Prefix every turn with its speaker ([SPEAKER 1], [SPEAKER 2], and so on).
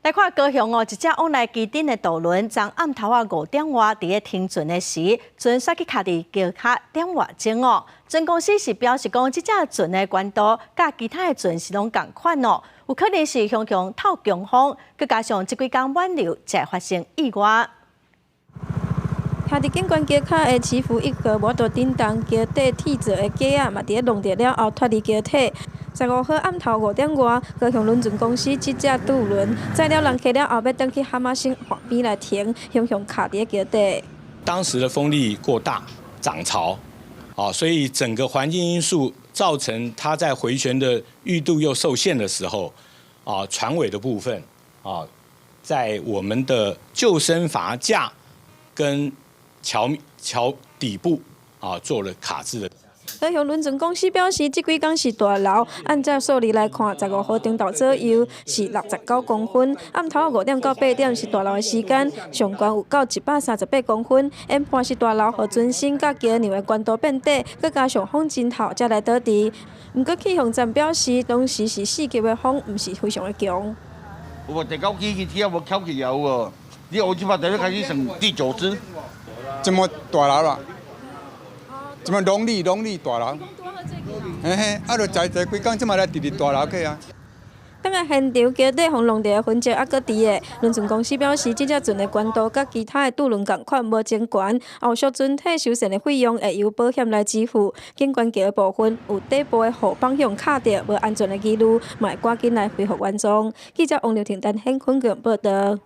[SPEAKER 1] 來看高雄哦，一隻往來旗津的渡輪，昨暗頭仔5點外，佇咧停船的時，船煞去卡佇橋跤點外鐘哦。船公司是表示講，這隻船的懸度佮其他的船是攏仝款哦，有可能是常常透強風，閣加上這幾工滿流，才會發生意外。
[SPEAKER 2] 徛佇景觀橋跤的祈福一號無法度振動，橋底鐵做的架仔嘛，佇咧弄著了後脫離橋體。15號暗頭5點外，高雄輪船公司這隻渡輪載了人客了後，欲轉去哈瑪星岸邊來停，雄雄卡佇咧橋底。
[SPEAKER 3] 當時的風力過大，漲潮，啊，所以整個環境因素造成它在回旋的裕度又受限的時候，啊，船尾的部分，啊，在我們的救生筏架跟橋底部啊做了卡滯的。
[SPEAKER 2] 高雄輪船公司表示，這幾工是大流，按照數字來看，15號中晝左右是69公分，暗頭5點到8點是大流的時間，上懸有到138公分。研判是大流予船身佮橋梁的懸度變短，閣加上風真透，才來導致。毋過氣象站表示，當時是4級的風，毋是非常的強。
[SPEAKER 4] 有無第九支去聽無翹起有無？你我這擺第開始算第九支。
[SPEAKER 5] 這麼大流啦？這麼農曆農曆大流？嘿嘿，啊，就在在幾工，這麼來直直大流去啊。
[SPEAKER 2] 當下現場橋底予弄著的痕跡猶閣佇的，輪船公司表示，這隻船的懸度佮其他的渡輪仝款，無真懸，後續船體修繕的費用會由保險來支付。景觀橋的部分有底部的護板予卡著，無安全的疑慮，嘛會趕緊來恢復原狀。記者王劉婷、陳顯坤報導。